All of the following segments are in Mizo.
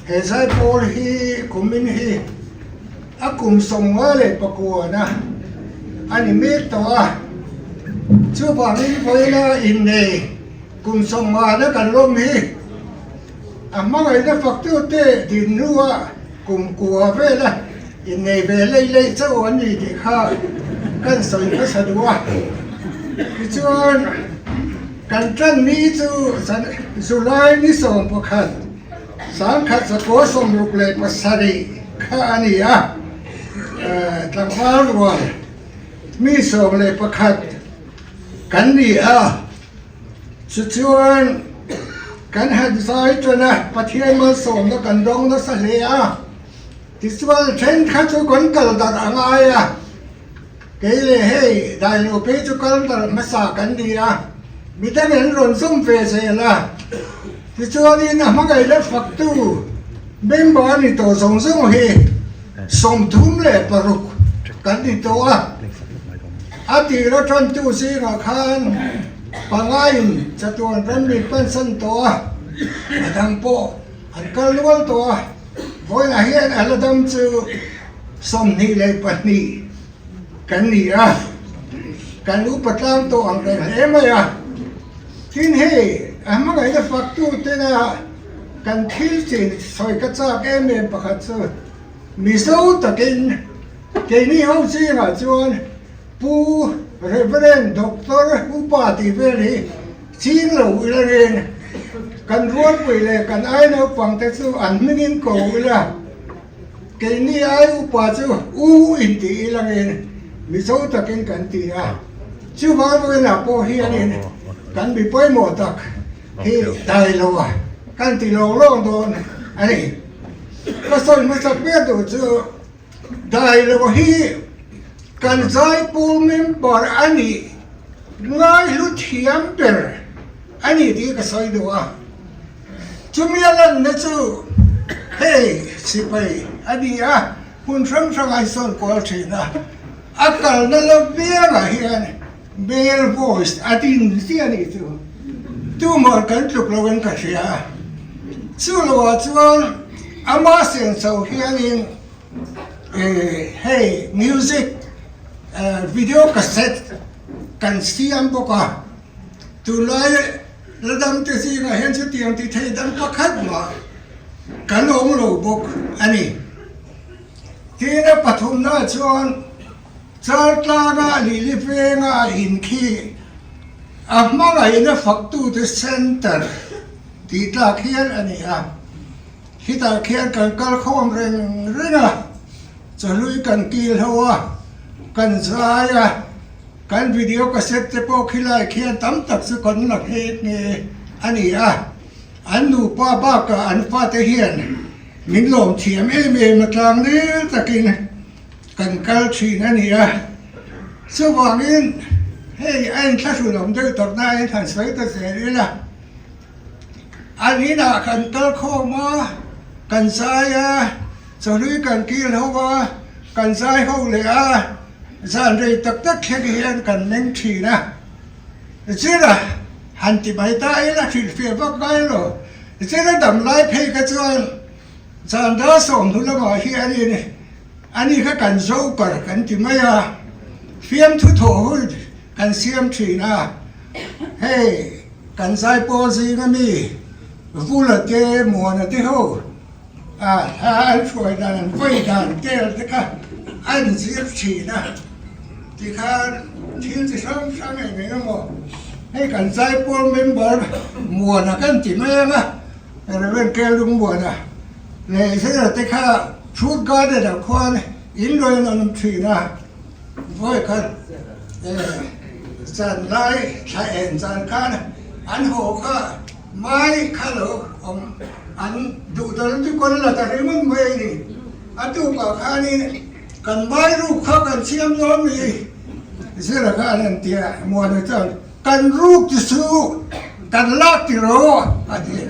He zaipawl hi kumin hi a kum 59na a ni mek tawh a, chuvangin vawiina innei kum 50na kan lawm hi a hmangaihna faktute din hnua kum kua vela innei ve lei lei chauh an ni tih kha kan sawi hmasa duh a. Tichuan kan tan ni chu July ni 11 1967 kha a ni a, tlangval rual mi 11 kan ni a, chuchuan kan han zai tan a, Pathian malsawmna kan dawng nasa hle a, tichuan thenkhat chu kan kal darh a ngai a. Kei leh hei dailo phei chu kal darh hmasa kan ni a, midang an rawn zawm ve zel a. Tichuanin a hmangaih la faktu member a ni tawh zawng zawng hi 36 kan ni tawh a. A tir atantu zingah khan pangain chatuan ram min pansan tawh a, a dang pawh an kal nual tawh a. Vawiinah hian a la dam chu 22 kan ni a, kan upa tlang tawh ang reng hle mai a. Tin hei a hmangaihna faktu tena kan thil chin sawi ka chak em em pakhat chu Mizo takin keini ho zingah chuan Pu Reverend Doctor Upa tih vel hi ching lo ila reng. Kan rualpui leh kan ai naupang te chu an hmingin ko ila, keini ai upa chu U in tih ila reng Mizo takin kan ti a. Chuvang vawiinah pawh hianin kan mi pawimawh tak hi dai lo a kan ti lawng lawng dawn a ni. Ka sawi hmasa ber duh chu Dai lo hi kan zaipawl member a nih ngaihlu thiam ber a ni tih ka sawi duh a. Chumi a lanna chu hei sipai a ni a, hmun hrang hrang a insawn kual thin a, a kalna la viangah hian male voice a din ziah a nih chu. Tumah kan tluk lo in ka hria a. Chu loah chuan ama senso hianin hei music video cassette kan siam bawk a. Tunlai la dam te zingah hian chutiang ti thei dang pakhat mah kan awm lo bawk a ni. Tin a pathumnaah chuan Chaltlanga Lili Venga in khi a hmangaihna faktute centre tih tlak hian a ni a, khitah khian kan kal khawm reng reng a, chawhlui kan kil ho a, kan zai a, kan video cassette te pawh khilai khian tam tak chu kan la nghe nghe a ni a, an nupa bakah an fate hian min lawm thiam em em a tlang nel takin. Kan kal thin a ni a, chuvangin hei a inthlahrun awm deuh tak nain han sawi ta zel ila, an inah kan kal khawm a, kan zai a, chawhlui kan kil ho a, kan zai ho leh a, zan rei tak tak thleng hian kan meng thin a, zira han ti mai ta ila hrilhfiah vak ngai lo, zira dam lai phei kha chuan zan dar 10 lamah hianin Ani kha kan joker kan ti mai a, fiamthu thawh hun kan siam thin a, hei kan zaipawl zinga mi Vula te Muana te ho a hla an hruai dan an vawi dan tel te kha an zir thin a, tikhan thil chi hrang hrang eng eng emaw hei kan zaipawl member Muana kan ti mai ang a, Rev. Kelungmuana leh Zira te kha Fruit Garden ah khuan in lawi an awm thin a, vawi khat zan lai thla en zan khan an haw kha mai kha lo awm an duh ta lutuk kawn la ta ringawt mai a ni. A tukah khanin kan mai ruk kha kan siam dawn mi Zira kha an han ti a, Muana chuan Kan ruk ti chu kan lak ti ro a ti a.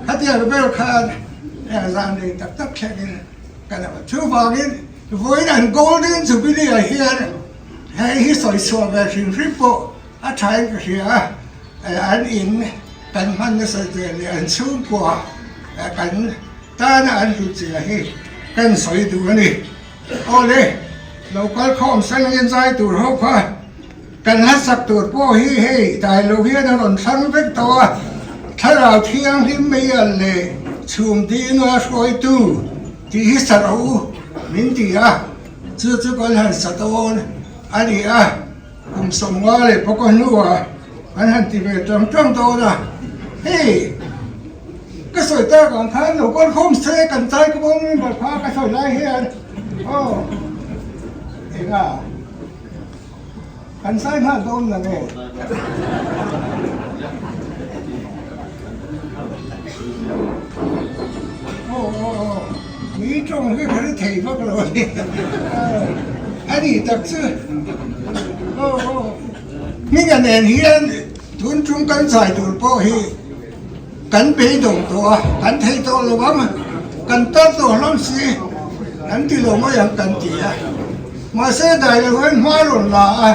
Khatiang vel khan zan rei tak tak thlengin kan awm a. Chuvangin vawiin an Golden Jubilee ah hian hei hi sawi chhuah ve hrim hrim pawh a thain ka hria a. An in kan hman nasa zel leh an chhungkua kan. tana an hlut zia hi kan sawi duh a ni. Awle, lo kal khawm sangin zai tur ho kha kan hlasak tur pawh hi hei dai lo hian a rawn thlang vek tawh a, Thlarau Thianghlim meial leh chhum dinga hruaitu tih hi sa rawh u min ti a, chu chu kan han sa dawn a ni a, kum 50 leh pawka hnuah an han ti ve tang tang dawn a, hei. Ka sawi tak ang khan lo kal khawm se kan chai ka bawm member kha ka sawi lai hian aw enga kan sai nghal dawn la nge. Aw aw aw mi tawng hi ka hre thei vak lo a ni a ni tak chu aw aw hminga nen hian tun tum kan chai tur pawh hi. Kan beidawng tawh a, kan thei tawh lo ang, kan tar tawh hlawm si, kan ti lo mai ang kan ti a. Mahse dai lo hian hma rawn la a,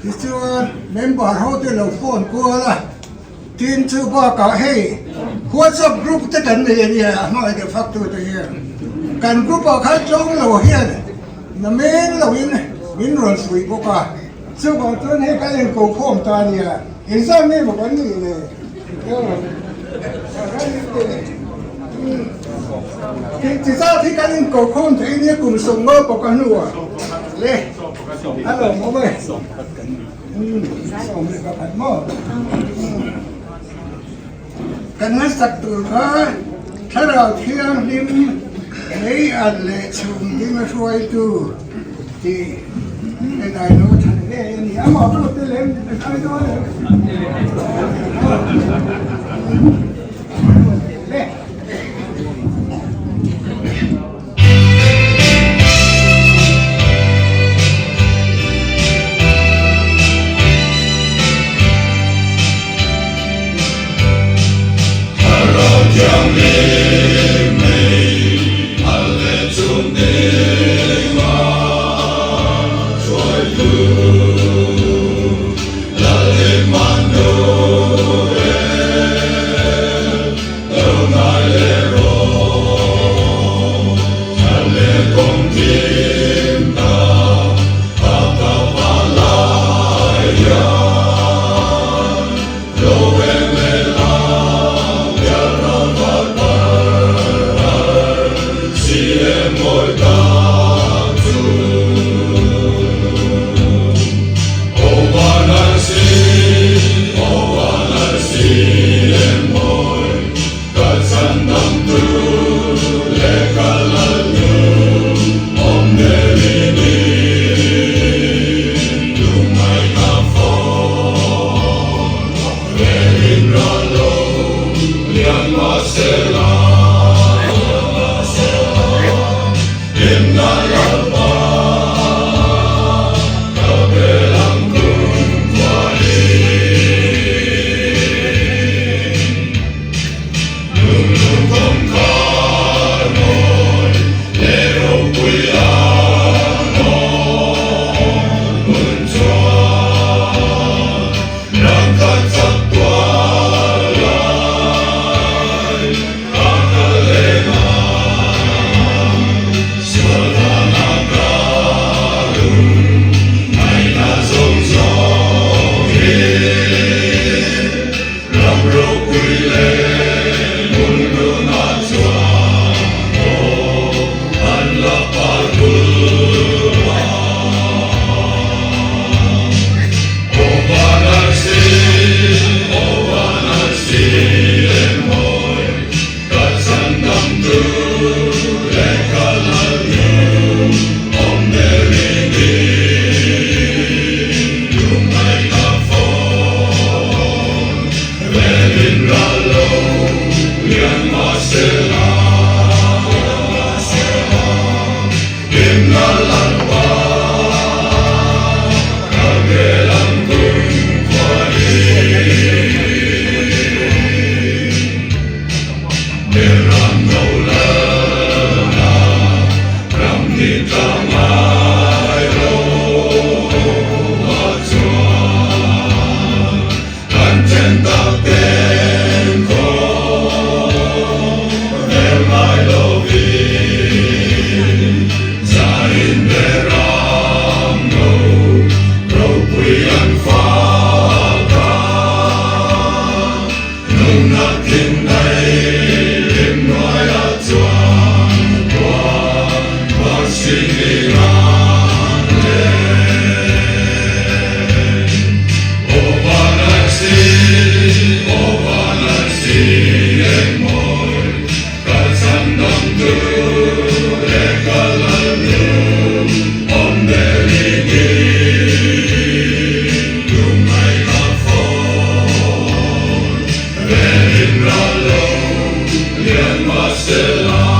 tichuan member ho te lo phone kual a, tin chu bakah hei WhatsApp group te kan nei a nia a hmangaih deuh fak tu te hian kan group ah khan tlawng lo hian na men lo in min rawn fuih bawk a. Chuvang chuan hei kan inko khawm ta a nia, inzam nge maw kan nih le? Ti zat hi kan inko khawm thei nia kum 50 pawh ka hnuah le a lawm awm e. 11 maw? Kan ngaihsak tur kha Thlarau Thianghlim lei at leh chhum dinga hruaitu tih en ai lo than ngei a ni. Amah pawh te lem ai dawn em? Le. Nimahsela.